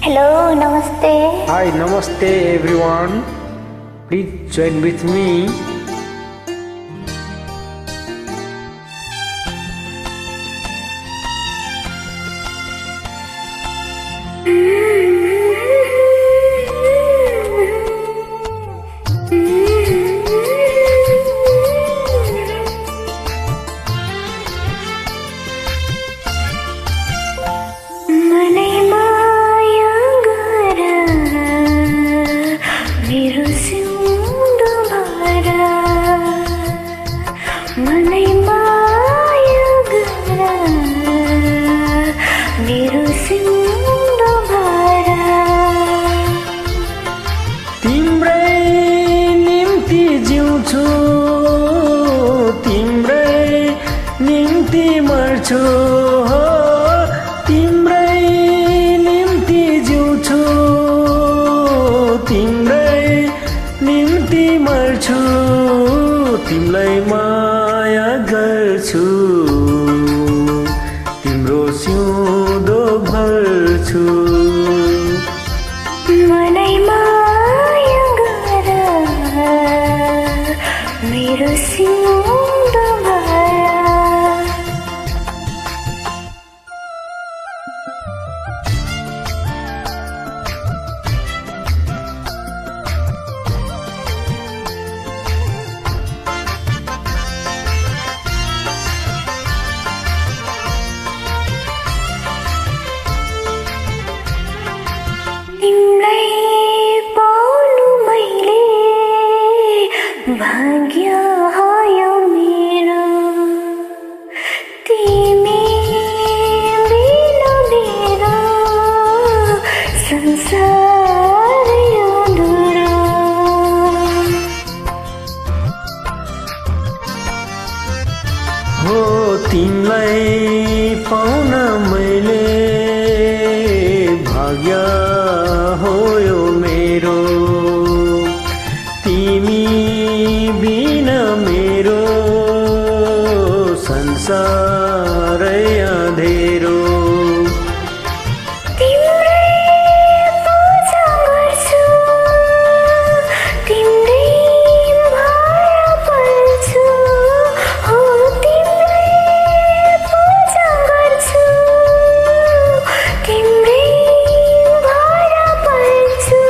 Hello, namaste. Hi, namaste everyone. Please join with me. Manai maya gara, मेरो सिउँदो भरा. Manai maya gara, मेरो सिउँदो भरा. तिम्रै निम्ति जिउँछु, तिम्रै निम्ति मर्छु. हो तिम्रै निम्ति जिउँछु, तिम्रै निम्ति मर्छु. तिमीलाई माया गर्छु, तिम्रो सिउँदो भर्छु. Manai maya gara, मेरो सिउँदो भरा. तिमीलाई पाउनु मैले भाग्य आयो मेरो. तिमी बिना मेरो संसार अधुरो. हो तिमीलाई पाउन मैले भाग्य हो यो मेरो. तिमी बिना मेरो संसारै अँधेरो. तिम्रै पूजा गर्छु, तिम्रै भारा पर्छु. हो तिम्रै पूजा गर्छु, तिम्रै भारा पर्छु.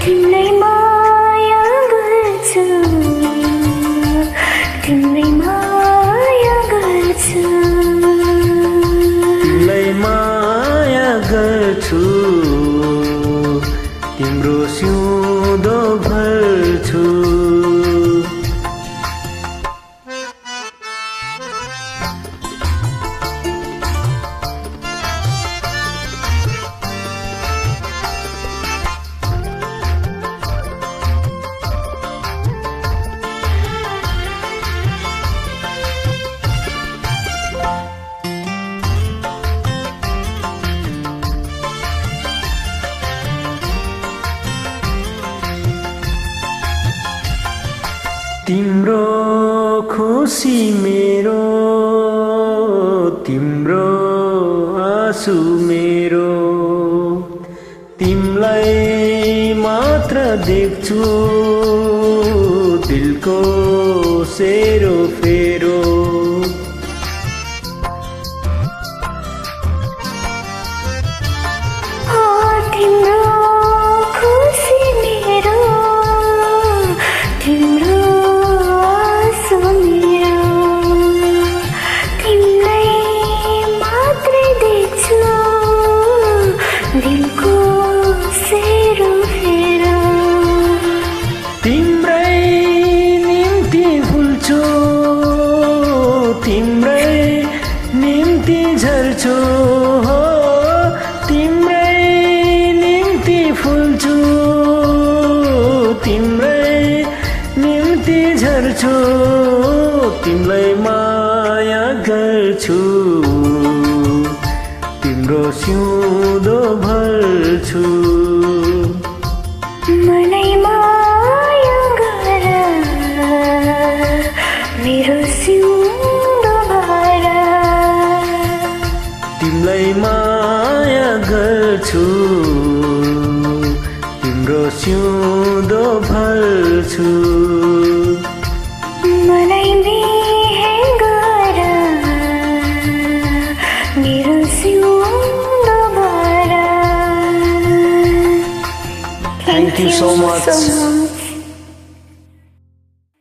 तिम्रै माया गर्छु, तिम्रै माया गर्छु. तिमीलाई माया गर्छु, तिम्रो सिउँदो भर्छु. तिम्रो खुसी मेरो, तिम्रो आँसु मेरो. तिमीलाई मात्र देख्छु, दिलको सेरो फेरो. हो तिम्रो खुसी मेरो, तिम्रो आँसु मेरो. तिमीलाई मात्रै देख्छु, दिलको सेरो फेरो. तिम्रै निम्ति फुल्छु, तिम्रै निम्ति झर्छु. हो तिम्रै निम्ति फुल्छु, तिम्रै निम्ति झर्छु. तिमीलाई माया गर्छु, तिम्रो सिउँदो भर्छु. मलाई माया gara, मेरो सिउँदो भरा. तिमीलाई माया गर्छु तिम्रो सिउँदो भल्छु मलाई बिहे गर मेरो सिउँदो भर Thank you so much.